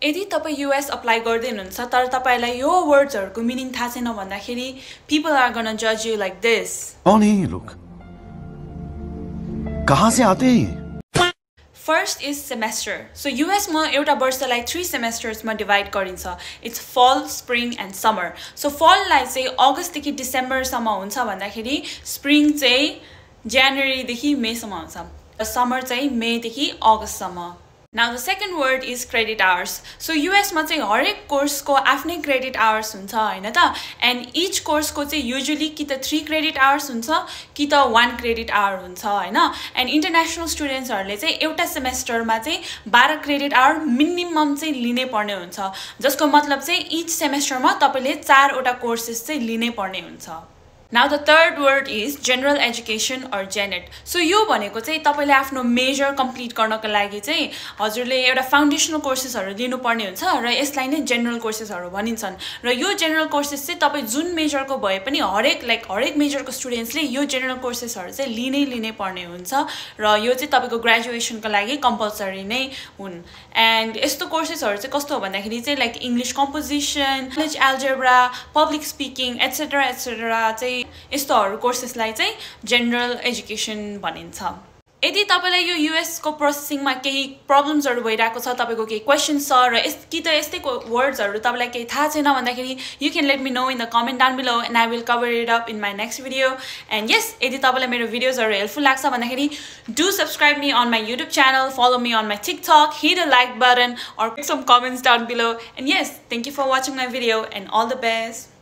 यदि तपाई US apply गर्दै हुनुहुन्छ तर तपाईलाई यो वर्ड्सहरुको मिनिङ थाहा छैन भन्दाखेरि people are going to judge you like this. कौन है ये लोग? कहाँ से आते हैं? First is semester. So US मा एउटा वर्षलाई 3 semesters मा divide गरिन्छ. It's fall, spring and summer. So fall लाई चाहिँ अगस्त देखि डिसेम्बर सम्म हुन्छ भन्दाखेरि spring चाहिँ January देखि मे सम्म हुन्छ. Summer चाहिँ May देखि अगस्त सम्म. Now the second word is credit hours. So US मा चाहिँ हरेक कोर्स को आफ्नै credit hours हुन्छ हैन त, and each course को चाहिँ usually कि त 3 credit hours हुन्छ कि त 1 credit hour हुन्छ हैन. And international students हरुले चाहिँ एउटा सेमेस्टर मा चाहिँ 12 credit hour मिनिमम चाहिँ लिनै पर्ने हुन्छ, जसको मतलब चाहिँ each सेमेस्टर मा तपाईले 4 वटा कोर्सेस चाहिँ लिनै पर्ने हुन्छ. Now the third word is general education or GENET. So यो भनेको चाहिँ तपाईले आफ्नो मेजर कम्प्लिट गर्नको लागि चाहिँ हजुरले एउटा फाउन्डेशनल कोर्सेसहरु लिनु पर्ने हुन्छ र यसलाई नै जनरल कोर्सेसहरु भनिन्छन्. र यो जनरल कोर्सेस चाहिँ तपाई जुन मेजरको भए पनि हरेक मेजरको स्टुडेन्ट्सले यो जनरल कोर्सेसहरु चाहिँ लिनै पर्ने हुन्छ र यो चाहिँ तपाईको ग्रेजुएसनको लागि कम्पल्सरी नै हुन्. एन्ड यस्तो कोर्सेसहरु चाहिँ कस्तो हो भन्दाखेरि चाहिँ like English composition, college algebra, public speaking etcetera चाहिँ यस्तोहरु कोर्सेसलाई चाहिँ जनरल एजुकेसन भनिन्छ. यदि तपाईलाई यो US को प्रोसेसिङमा केही प्रब्लम्सहरु भइराको छ, तपाईको केही क्वेशन्स छ र कि त यस्तै वर्ड्सहरु तपाईलाई केही थाहा छैन भन्दाखेरि you can let me know in the comment down below and I will cover it up in my next video. And yes, यदि तपाईलाई मेरो भिडियोजहरु हेल्पफुल लाग्छ भन्दाखेरि do subscribe me on my YouTube channel, follow me on my TikTok, hit a like button or put some comments down below. And yes, thank you for watching my video and all the best.